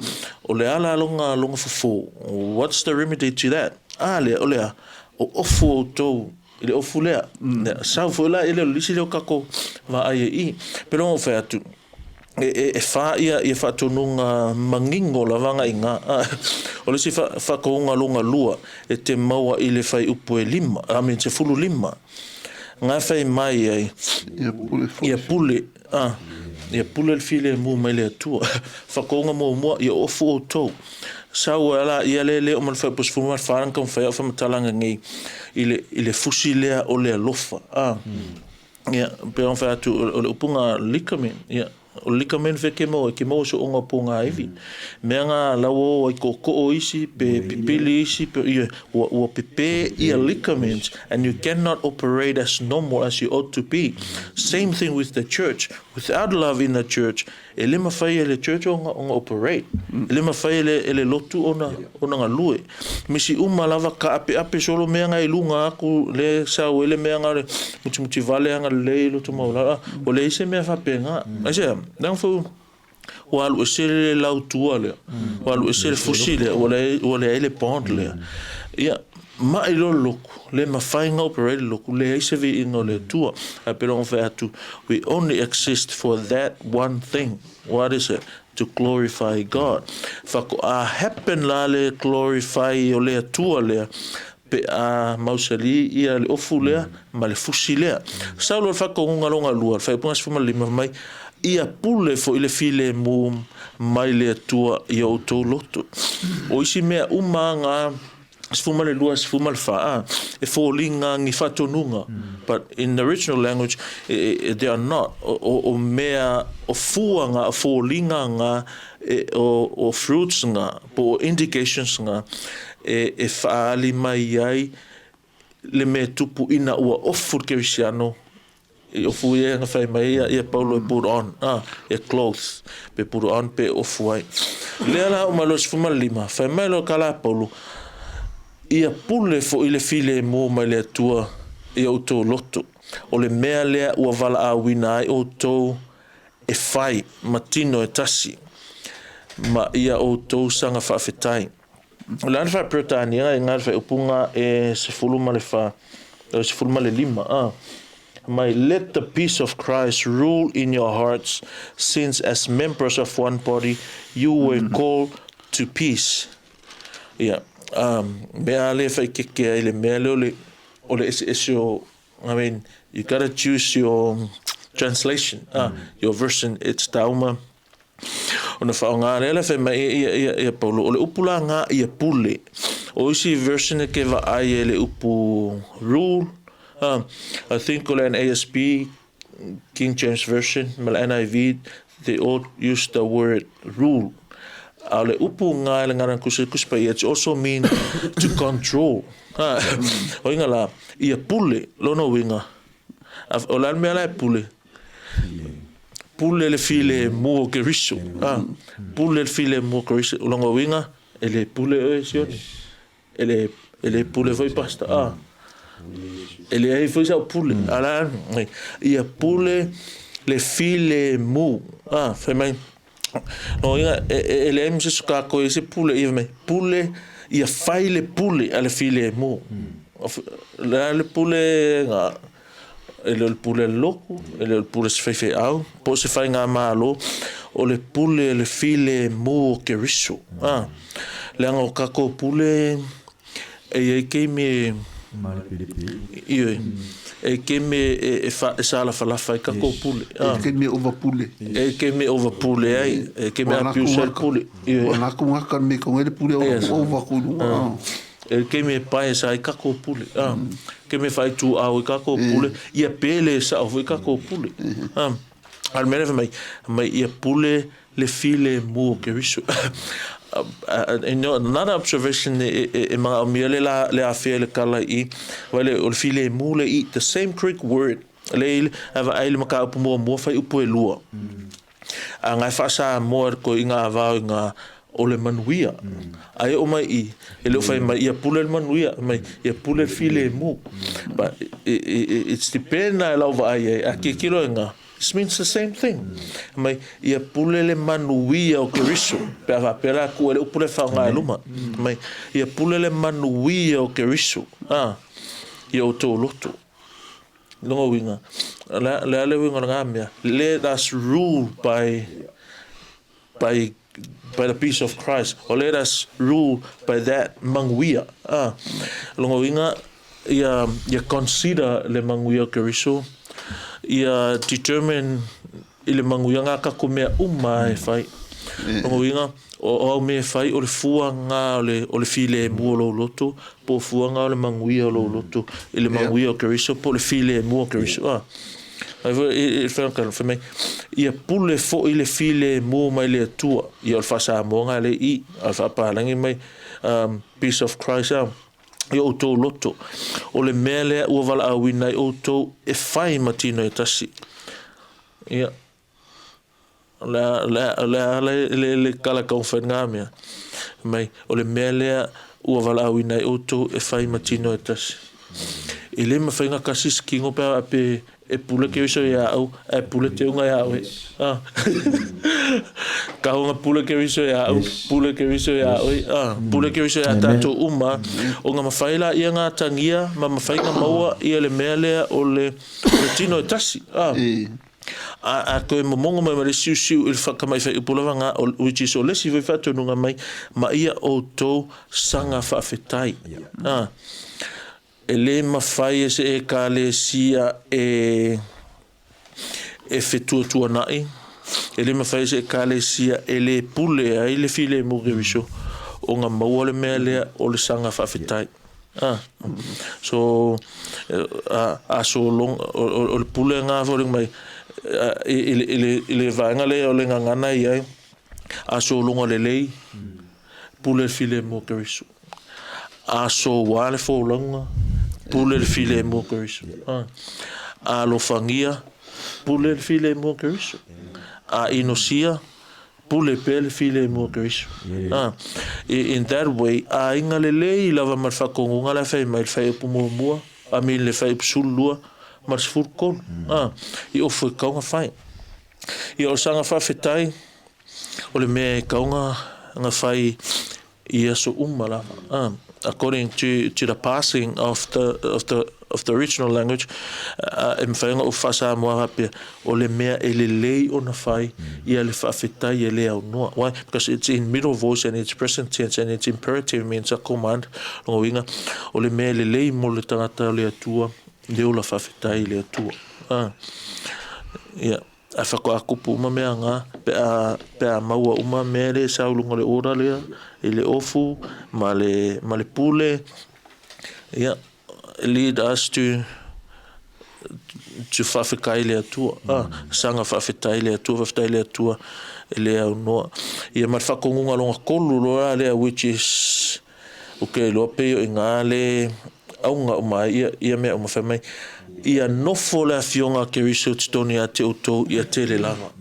O le a la lona, lona fofo? What's the remedy to that? A lea, o le a, o ofu outou i le ofu lea. Mm. Sau foi la i le lisi lea o kako vaai e i. Pero o fai atu, e, e, e wha ia ia whaatonuga mangingo lava nga inga. O le isi whaakaunga longa lua e te maua i le whai upu e lima, I mean, se fulu lima. Nga whai mai ai, Ia pule foi. Ia pule, ah, ia pule le filemu mai le Atua. Whakaunga muamua, ia ofu outou. Sau ai la ia le le o ma le whaiupu sefulu ma le fa na taumafai au whamatalaga nei i le, i le fusi lea o le alofa. Ah. Ia, pei ona fai atu, o le upu nga ligament, ia, o le ligament fe ke maua, ke maua so onga po ngā iwi. Mea ngā lau o ai ko'oko'o isi, pe pipili isi, pe, ia, ua, ua pepe ia ligaments, and you cannot operate as normal as you ought to be. Same thing with the church. Without love in the church, E le mawhai e le church ona, ona operate. E le mawhai e le, e le lotu ona, ona galue. Misi uma lava ka apeape solo mea nga i lunga aku le sau e le mea nga le mutimuti vale anga lelei loto maulala. O le ise mea whapenga. Aisea, nang fu ua alu ese le lautua lea. Ua alu ese le fusi lea. Ua le, ua leai le bond lea. Ia, maʻi loa le loku, le mafai ona operate le loku, leai se viiga o le Atua. Ae pei ona fai atu, we only exist for that one thing. What is it? To glorify God. Faatoa happen la le glorify o le Atua lea, pe a mausali ia le ofu lea ma le fusi lea. Sau loa le faatonuga lona lua, le faaiupuga 15 fai mai, Ia pule foi le filemu mai le Atua i o outou loto. O isi mea uma nga 12, 14, a, e foliga ni faatonuga, but in the original language, they are not, o, o mea, o fua nga, o foliga nga, e, o, o fruits nga, po o indications nga, e, e faaali mai ai le mea tupu ina ua ofu le kerisiano, i ofu ia na whai mai ia, ia Paulo e put on, ah, e clothes, pe put on pe ofu ai. Lea la o mai loa 15, whai mai loa ka la Paulo, ia pule foʻi le filemu mai le Atua i outou loto, o le mea lea ua valaauina ai outou e fai ma tino e tasi, ma ia outou saga faafetai. O le a le faa-Peretania i ngā whaiupunga e 14, o 15, a. Mai, let the peace of Christ rule in your hearts, since as members of one body you were called to peace. Ia, mea lea e faaeteete ai i le mea lea o le, o le eseese o, I mean, you gotta choose your translation, your version, it's tauma ona faaaoga lea la fai mai ia, ia, ia Paulo, o le upu la ngā ia pule. O isi version e ke vaai e le upu rule, I think o le NASB, King James Version ma le NIV, they all use the word rule. A o le upu ngā e le ngana kusi kusi pa ia, it also mean to control. Ha, o inga la, ia pule, lona uiga. O le a le mea la e pule? Pule le filemu o Keriso. Ha, pule le filemu o Keriso. O lona uiga, e le pule oe Sione. E le, e le pule foi pastor. Ah. E leai foi sau pule. A la, ia pule le filemu. Ah, fai mai. No inga e, e, e leai ma se kākou e se pule ia mai. Pule ia fai le pule a le filemu. Le a le pule nga e le o le pule a le loku, e le o le pule a se faifeau, po o se faigamalo, o le pule a le filemu o Keriso. A, leaga o kākou pule e i ai keimi e, ioe, e i keimi e, e, e sālafalafa ai kākou pule. A, e keimi e ova pule. E keimi e ova pule ai, e keimi e abuse ai le pule. Ioe. O nā kungaka me konga le pule o ova ku lunga. E kei me pae sa i kako pule. Ah, kei me whai tū ao i kako pule. Ia pele sa o i kako pule. Ah, a le mea mai, mai ia pule le file mu o Keriso. And another observation e, e, e mga o le la le afea le kala i, wale o le file mu le i, the same Greek word, le i, ava ai le maka upu mua mua whai upu e lua. A ngai faa-Samoa ko i ngā vao i ngā o le manuia. Ai o mai i, e le o whai mai ia pule le manuia, mai ia pule le filemu. But it's depend na e lau vaai ai, a ke kilo e ngā, this means the same thing. Mai ia pule le manuia o Keriso, pe a whapea la ku e le upu le whaonga e luma. Mai ia pule le manuia o Keriso, ia o tō loto. Lona uiga, o le a le uiga o lena mea? Let us rule by, by, by the peace of Christ, or let us rule by that manuia. Ah, lona uiga, ia, ia consider le manuia o Keriso, ia determine i le manuia ngā kako mea uma e whai. Lona uiga, o, o au mea e whai, o le fuanga o le, o le filemu o lou loto, po o fuanga o le manuia o lou loto, i le manuia o Keriso, po o le filemu o Keriso. Ah. Ai foi, i, i, whai whai whai mai, ia pule fo'i le filemu mai le Atua, ia o le whaasamoa le i, a le whaapalangi mai, peace of Christ, ah, i o outou loto, o le mea lea ua valaauina ai outou e fai ma tino e tasi. Ia, o le a, le a, le a le, le, le kala kau whai ngā mea. Mai, o le mea lea ua valaauina ai outou e fai ma tino e tasi. E le mawhai ngā kasi skingo pea a pe e pule ke iso ia au, e pule te unga ia au. Ah. Ka honga pule ke iso ia au, pule ke iso ia au, ah, pule ke iso ia tātou uma, o ngā mawhai la ia ngā tangia, ma mawhai ngā maua ia le mea lea o le, o le tino e tasi. Ah. A, a koe momongo mai ma le siusiu i le whakamai whai upu lava ngā, o, which is o lesi whai whaatonunga mai, ma ia outou sanga whaawhetai. Ah. E lē mawhai e se Ekalesia e e fetuatuanaʻi, e lē mawhai e se Ekalesia e lē pule ai le filemu Keriso, o nga maua le mea lea o le saga faafetai. A, so, a, a so long, o, o, o le pule nga fo mai, i, i, i, le, i le vaega lea o le gagana i ai, a so longa lelei, Pule le filemu o Keriso. Aso ua le folauga, pule le filemu o Keriso. A alofagia, pule le filemu o Keriso. A inosia, pule pea le filemu o Keriso. In that way, aiga lelei lava ma le faakogoga la e fai mai le faaiupu muamua, I mean le faaiupu 12 ma le 13. I ofu e kauga fai. Ia o le saga faafetai, O le mea e kauga nga whai i aso uma lava. According to, to the passing of the, of the of the original language, e mafai ona ou faa-Samoa faapea, o le mea e lelei ona fai ia le faafetai e le aunoa. Why? Because it's in middle voice and it's present tense and it's imperative means a command. Lona uiga, o le mea e lelei mo le tagata o le Atua, le ola faafetai i le Atua. Ah. Ia. Ae faatoa tupu uma mea na pe a, pe a maua uma mea lea e sau i luga o le order lea, i le ofu ma le, ma le pule, ia, lead us to, to faafetai i le Atua, ah, saga faafetai i le Atua, faafetai i le Atua e le aunoa. Ia ma le faatonuga lona tolu loa lea which is, Ou te iloa pei o i ina le auga uma ai ia, ia mea uma fai mai, ia nofo le Afioga a Keriso i totonu ia te outou ia tele lava.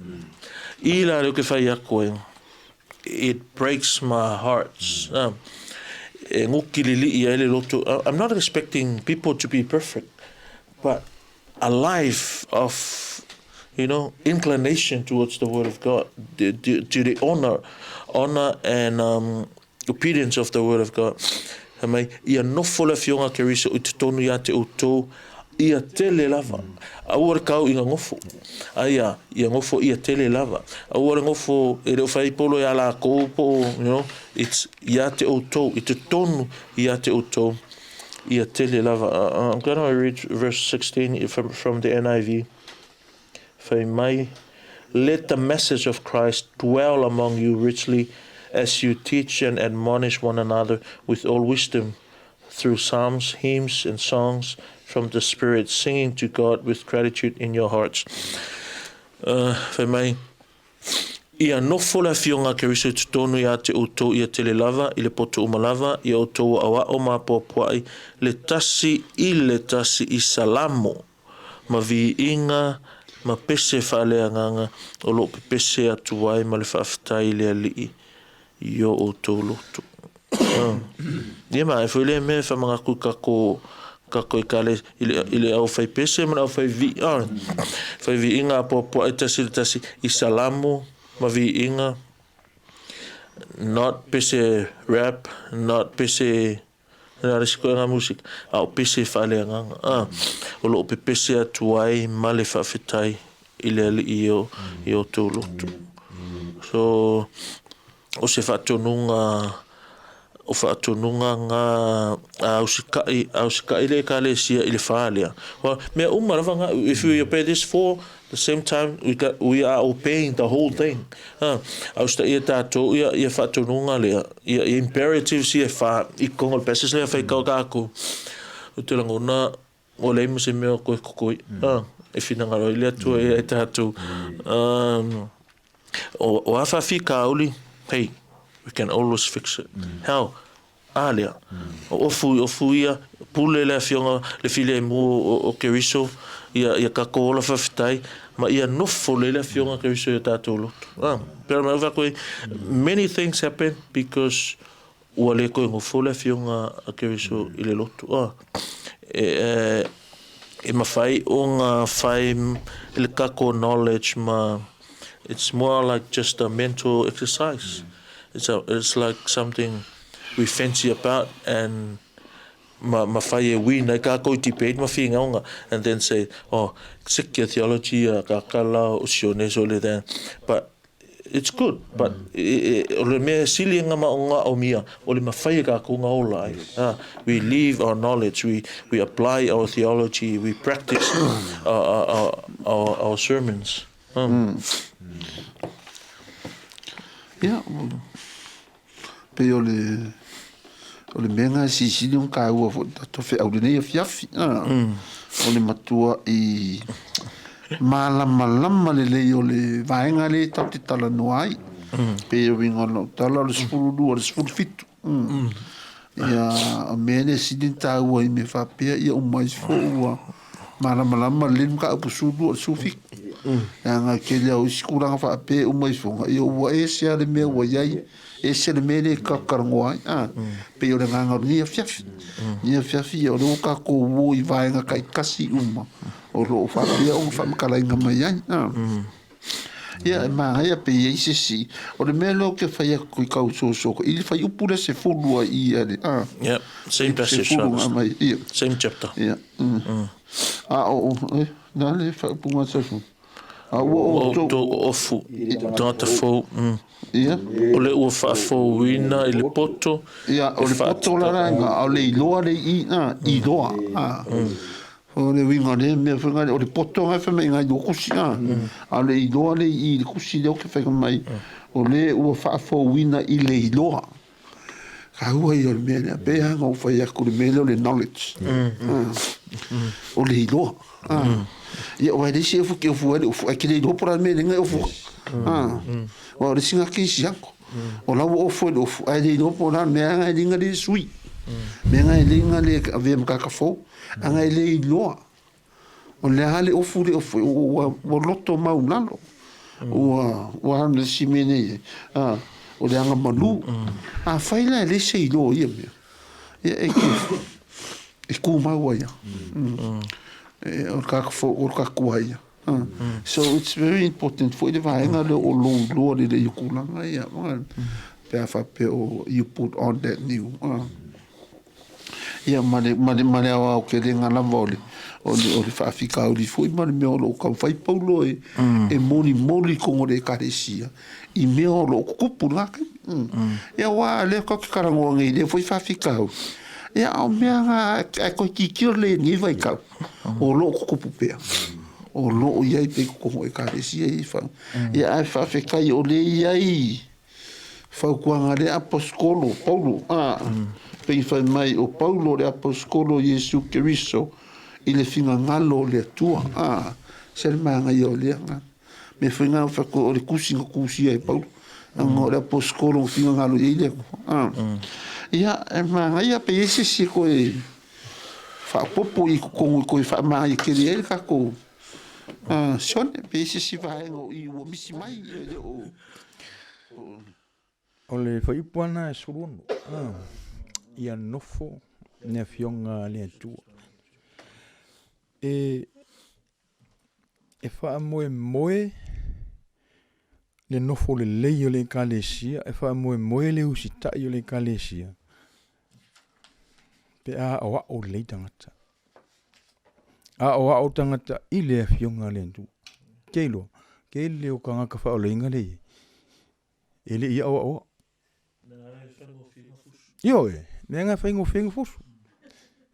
I la lea ou te fai atu ai, it breaks my heart. E nguki lilii ai le loto. I'm not expecting people to be perfect, but a life of you know, inclination towards the word of God, to, to, to the honor, honor and um, obedience of the word of God. Fai mai, ia nofo le Afioga a Keriso i totonu ia te outou, ia tele lava. Aua le kau i nga gofo. Aia, ia gofo ia tele lava. Aua le gofo, e le o fai polo ia lakou po, you know, it's ia te outou, i totonu ia te outou, ia tele lava. Uh, I'm going to read verse 16 from, from the NIV. Fai mai, Let the message of Christ dwell among you richly as you teach and admonish one another with all wisdom through psalms, hymns and songs from the Spirit, singing to God with gratitude in your hearts. Uh, fai mai, Ia nofo le Afioga a Keriso i totonu ia te outou ia tele lava, i le poto uma lava, ia outou aoao ma apoapoai le tasi i le tasi i Salamo, ma viiga ma pese faaleagaga o lo o pepese atu ai ma le faafetai i le Alii i o outou loto. Ia ma e foi lea mea e faamanatu i tatou tatou ekalesia i le i le aufai pese ma le aufai vii a fai viiga apoapoai tasi i le tasi i Salamo ma viiga not pese rap not pese Na le isi koena musika, a o pese faaleagaga, a, o lo o pepese atu ai ma le faafetai i le Alii i o, i o outou loto. So, o se faatonuga, o faatonuga nga a usita'i, a usita'i le Ekalesia i le fa lea. Well, mea uma lava nga, if we obey this four, the same time we, got, we are obeying the whole thing. Ha, a usitaia tātou ia, ia faatonuga lea, ia, ia imperatives ia e whā, i konga o le passage lea whai kau kākou. O te rangona, o lei mo se mea o koe kokoi. Mm. Ha, e whinangaro i le atua mm. e tātou. Um, o, o a whawhi kāuli, hey, we can always fix it. Mm. How? A lea. O ofu i ofu ia, pule le afioga le filemu o Keriso ia ia kakou ola fafetai ma ia nofo lelei le afioga Keriso i o tatou loto. A, pera mai ova koe, many things happen because ua le koe nofo le afioga a Keriso i le loto. A, e, e, e mawhai o ngā whai le kako knowledge ma it's more like just a mental exercise. It's, a, it's like something we fancy about and ma, ma whai e win ai kākou i debate ma whingaonga and then say, oh, secular theology a kakala o sione so le that. But it's good, but mm. o le mea sili nga ma o ngā o mia, o le mawhai e kākou ngā ola ai. Ah, we leave our knowledge, we, we apply our theology, we practice our, our, our, our sermons. Um. Mm. Yeah, Pei o le, o le mea lena e silisili ona taua foi i le tatou feau i lenei afiafi, o le matua i malamalama lelei o le vaega lea tatou te talanoa ai. Pei e uiga o lau tala o le 12 o le 17. Ia, o mea lea e sili ona taua i mea faapea ia uma ifo ua malamalama lelei le mataupu 12 o le 17. Leaga e tele lava o isi tulaga faapea e uma ifoga, ia ua ese lava le mea ua i ai, ese le mea lea e talatalanoa ai, a, pei o le agaga o lenei afiafi. Lenei afiafi, ia o lea ua tatou o i vaega taitasi uma o lo o faapea ona faamatalaina mai ai, a. Ia, e manaia pe i ai se isi. O le mea lea ou te fai atu i tau soso, i le fuaiupu lea 10 ai i a le, a. Yeah, same passage. 10 nga mai, ia. Same chapter. Ia. A o, e, na le faaupuga sa fu. A ua outou. Outou oofu, tagata fou. Ia. O le ua faafouina i le poto. Ia, o le poto la la, a o le iloa le i, a, iloa. A. O le uiga o lea mea foi lea, o le poto lena e fai mai i lua kusi, a, a o le iloa lea i i le kusi lea ou te fai mai, o lea ua faafouina i le iloa. Taua ia o le mea lea, pei lava ona ou fai atu i le mea lea o le knowledge, o le iloa. Ia, aua e leai se ofu e te ofu ai le ofu, ae te le iloa po o le a le mea e leai ona e ofu ai. Aua o le isi lena kerisiano, o la ua ofu ai le ofu, ae le iloa po o le a le mea e leai ona le sui, mea na e leai ona le avea ma tagata fou. Ana e le iloa, o le a le ofu le ofu, ua, ua loto maulalo. Ua, ua ana le isi mea nei, a, o le agamalu. A fai la e leai se iloa o ia mea, ia e te, e tumau ai lava. E, o le tagata fou, o le tagata tuai ia. So it's very important foi le vaega lea o lou iloa lelei o tulaga ia, pe a faapea o you put on that new. Ia, ma le, ma le, ma le aoaotelega lava o le, o le, o le faafitauli foi ma le mea o lo o taumafai Paulo e, mm. e molimoli i totonu o le ekalesia i mea o lo o tutupu lena taimi. Mm. Mm. Ia, aua lea tatou te talanoa nei i lea foi faafitauli. Ia, a o mea na, ae toe tilotilo lelei i lenei vaitau, mm. o lo o tutupu pea. O lo o i ai pea i totonu o ekalesia ia i fa. Mm. Ia, ae faafetai o lea i ai Fautuaga a le Aposetolo Paulo, a, pei fai mai o Paulo le Aposetolo o Iesu Keriso i le finagalo o le Atua, a, se le manaia o lea agaga. Mea foi na fai atu o le tusi na tusia e Paulo, ona o le Aposetolo na finagalo i ai le Atua, a. Ia, e manaia pe i ai se isi e toe faaopoopo i totonu e toe faamanaia tele ai le tatou sione, pe i ai se isi vaega o i ua misi mai, e le o. O le fuaiupu lava lena e 16, ia nofo le Afioga a le Atua. E, e faamoemoe le nofo lelei o le Ekalesia, e faamoemoe le usitai o le Ekalesia, pe a aoao lelei tagata. Aoao tagata i le Afioga a le Atua. Ke iloa, ke le o tagata faaoleina le i, e le i aoaoa. Ioe, mea nga faigofie fusu.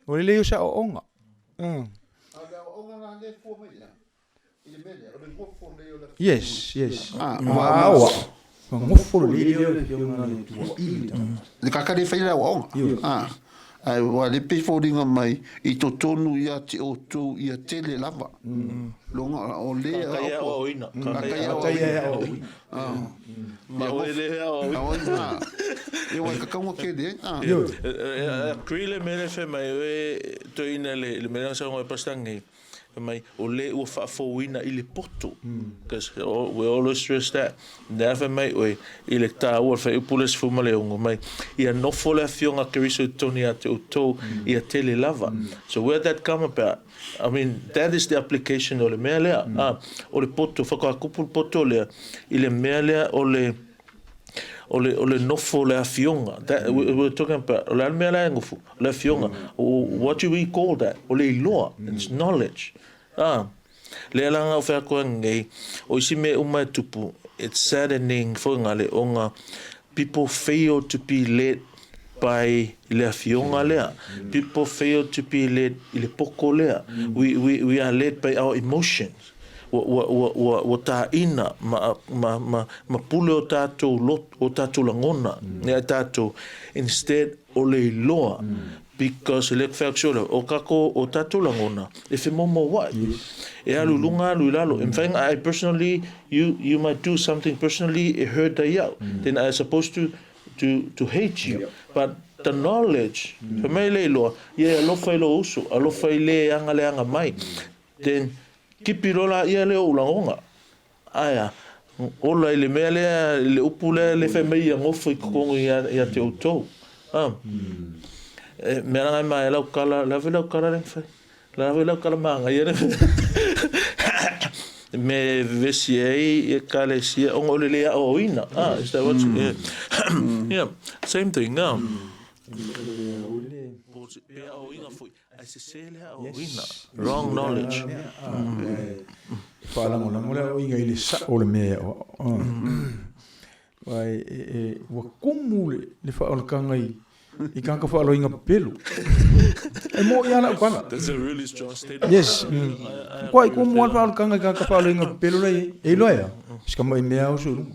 O le lei o se aoaoga. Yes, yes. Aoa. Gofo lelei lea o le Afioga a le Atua i le tagata. Le kaka le fai le aoaoga. Ae ua le pei foliga mai i totonu ia te outou ia tele lava. Loga o le Kai aoaoina. Kai aoaoina. Ma o le aoaoina. E wai ka kaunga kele ai. Agree le mea le fai mai e toeaina le mea lea sa e pastor nei. Fai mai, o le ua faafouina i le poto. Because we always stress that. Lea fai mai oe, i le taua, le fuaiupu lea 16, mai, ia nofo le Afioga a Keriso i totonu ia te outou, ia tele lava. So where that come about? I mean, that is the application o le mea lea. Ah, o le poto, whakakupu le poto lea, i le mea lea o le, o le, o le nofo o le afioga. That, we, we're talking about, o le a le mea la e nofo? O le afioga. What do we call that? O le iloa. It's knowledge. Ah, lea la ngau whea koe nei, o isi mea uma e tupu, it's saddening foi ngale o nga people fail to be led by le afioga lea. People fail to be led i le poko lea. We, we, we are led by our emotions. Ua, ua, ua, ua, ua tāina ma, ma, ma, ma pule o tātou lot, o tātou lagona, mm. ia tātou, instead o le iloa, mm. because le whai o kako o tātou lagona, e whemomo wai. Yes. E alu mm. lunga, alu i lalo. Mm. In fact, I personally, you, you might do something personally, e hurt ai au. Mm. Then I supposed to, to, to hate you. Yeah. But the knowledge, mm. mai le iloa, ia alofa i lo uso, alofa i le anga le anga mai. Then, Tipi loa la ia lea o ou lagoga. Ae a? Ola i le mea lea, i le upu lea le fai mai ia gofo i totonu ia, ia te outou. A? E, mea langa e maea lau kala, lave lau kala le fai. Lave lau kala māngaia le. mea e vevesi ai ekalesia ona o le le aoaoina. Ah, is that what you, yeah. Yeah, same thing, ah. Pe aoaoina foi, ae sese le aoaoina. Wrong knowledge. E faalagolago le aoaoina i le sao o le mea e aoao. Aua e, ua kumu le faaolataga i, i tagata faaloiga pepelu. E moʻi lava lau tala. That's a really strong statement. Yes. Matua i kumu lava le faaolataga i tagata faaloiga pepelu la e i ai. E iloa e a? Si tamai mea lava oso i luga.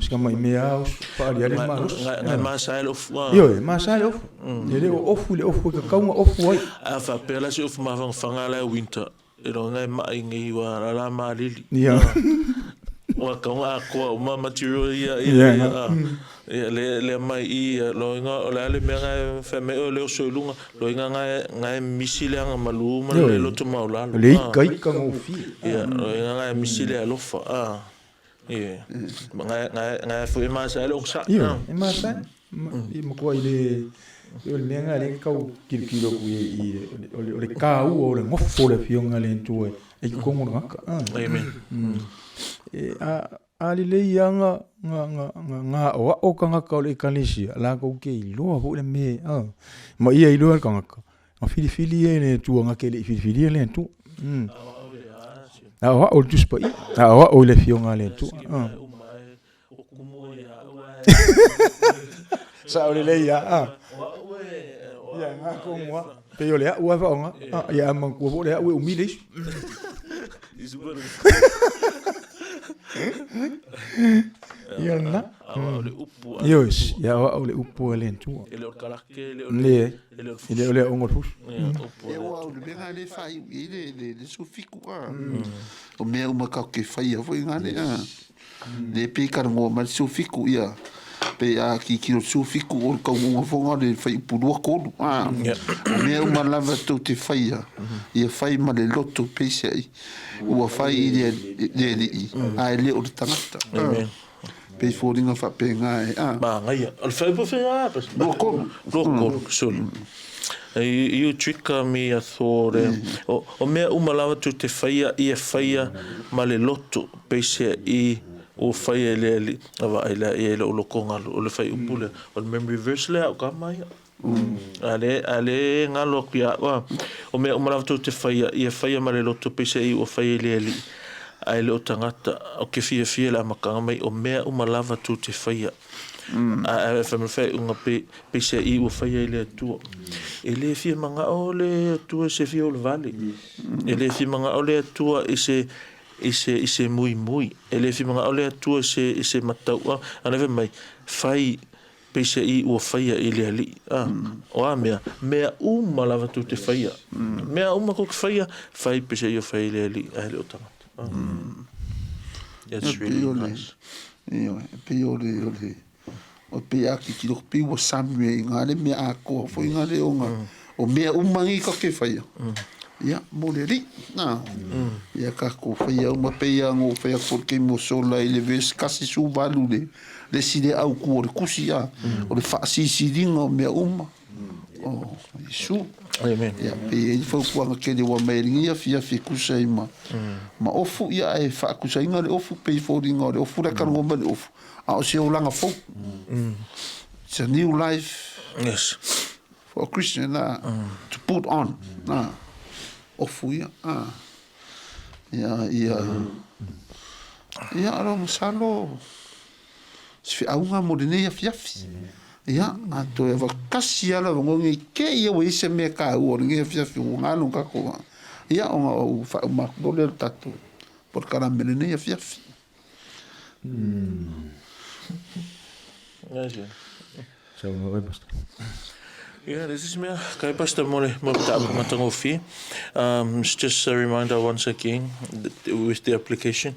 Si tamai mea lava oso, faaaliali le malosi. Ngai masa ai le ofu. Ioe, masa ai le ofu. E le o ofu i le ofu e tatau ona ofu ai. A faapea la se ofu mafanafana la e winter. E loa e maʻi nei ua lala malili. Ia. Ua tau atoa uma material ia ia ia. Ia le le mai i loa o le a le mea na fai mai o le oso i luga loa na na misi le aga malu ma le loto maualalo. Le ikaika gofie. Ia loa na misi le alofa. Ah. Ia. Na na na foi e masa le osa. Ia, e masa. I matua i le o le mea lena lea tau tilotilo atu i o le taua o le nofo o le Afioga i le Atua e i totonu o le tagata. Amen. E a lelei lava na aʻoaʻo tagata o le ʻEkalesia, latou te iloa foi le mea, ma ia iloa le tagata, na filifili ia e le Atua na te le i filifilia le Atua. Aʻoaʻo i le Tusi Paia, aʻoaʻo i le Afioga a le Atua. O kumu ia au ae. Sao lelei ia. Ah. O au e. Ia, ngā kongu a. Pei o le au a whaonga. Ah, ia a mangkua po le au e umi le isu. Isu pere. Ia na. Awa o le upu a. Ioe, ia awa o le upu a le Atua. E le o le kalake, e le o le. E le o le aoga o le fusu. E ua o le mea le whai i le le le sufiku a. O mea uma kau ke whai a foi ngā le a. Le pe ka rongo mai le 17 ia pe a ki ki o 17 o le kauonga fonga le whai upu lua kolu. A, o mea uma lava tou te whaia, ia whai ma le loto peisai, ua whai i le, le alii, a e le o le tangata. Amen. Pei foliga faapena e, a. Manaia. O le whai upu whai a, pas. Lua kolu. Lua kolu, sorry. You trigger me a thought. O, o mea uma lava tou te whaia, ia whaia ma le loto, peisea i ua whaia e le alii, a vaai lea ia i lou loko galu, o le whaiupu lea, o le memory verse lea au ka mai. A le, a le galo aku ia au, a. O mea uma lava tou te whaia, ia whaia ma le loto, peisea i ua whaia i le alii, a e le o tagata, o ke fiafia le amataga mai, o mea uma lava tou te whaia. A e whai mai whaiunga pe, peisea i ua whaia i le Atua. E le fia mangao le Atua i se fia o le vale. E le fia mangao le Atua i se i se i se muimui. E le fia mangao le Atua i se i se mataua. A na mai, whai peisea i ua whaia i le alii. A, o a mea, mea uma lava tou te whaia. Mea uma kou te whaia, whai peisea i o whai i le alii, a he le o tangata. That's really nice. Ioe, e pei o le, o le, o pei a ki tiro pei ua sami e ngā le mea atoa foi ngā le o ngā, o mea uma ngi ka ke whaia. Ia, mo le ri, nā. Ia ka ko whaia uma pei a ngō whaia ko ke mo sola i le verse kasi su valu le, le si le au ku o le kusi a, o le whaasisiringa o mea uma. O Isu. Amen. Ia, pei e i fautuaga kele ua mai lenei afiafi e kusa ai ma, ma ofu, ia ae faakusaina le ofu pei foliga o le ofu le kalagoa mai le ofu, a o se olaga fou. It's a new life. Yes. For a Christian, to put on. Ofu ia. Ia, ia, ia, alo masalo, se feauga mo lenei afiafi. Ia, a toe avakasi lava le avanoa nei te i ua i ai se mea taua o lenei afiafi ua galo tatou. Ia, ona ou faauma atu loa lea o le tatou polokalame i lenei afiafi. Saunoa oe Pastor. Yeah, this is mea kai Pastor mo le mo le mataupu matagofie. It's just a reminder once again with the application.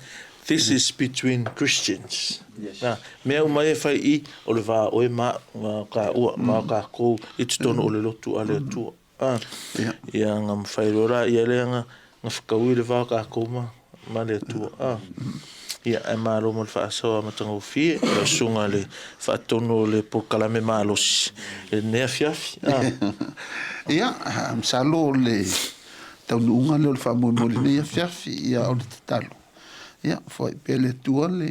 This is between Christians. Yes. Nā, mea uma e whai i, o le vā oe mā, ngā kā ua, mā kā kou, i te tono o le lotu a le Atua. Ah, Yeah. ia ngā mwhai rora, ia le ngā, ngā whakaui le vā kā kou mā, mā le Atua. Ah. Ia, e māro mo le whaasawa matangofie, e sunga le whaatono o le polokalame malosi. E nea fiafi. Ah. Ia, masalo o le taunuuga lea o le faamoemoe i lenei afiafi, ia o le tatalo. Ia, foai pea le Atua le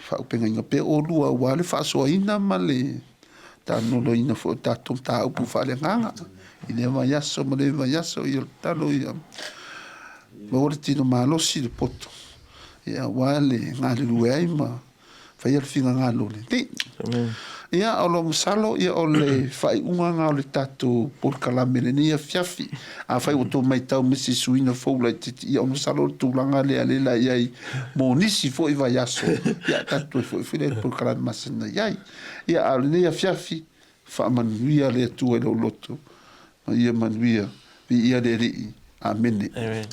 faaupegaina pea oulua aua le faasoaina ma le tanoloina foi o tatou mataupu faaleagaga i lea vaiaso ma lea vaiaso. Ia, o le tatalo ia maua le tino malosi, le poto, ia aua le galulue ai ma faia le finagalo o le Alii. Ia, o lo masalo ia o le faaiuga lena o le tatou polokalame i lenei afiafi. Afai ua outou matau mai se suiga fou laitiiti, ia o masalo o le tulaga lea lea la i ai mo nisi foi vaiaso, ia tatou toe foi foi lea i le polokalame masani na i ai. Ia, a o lenei afiafi, faamanuia le Atua i lou loto, ma ia manuia, viia le Alii. Amene. Amen.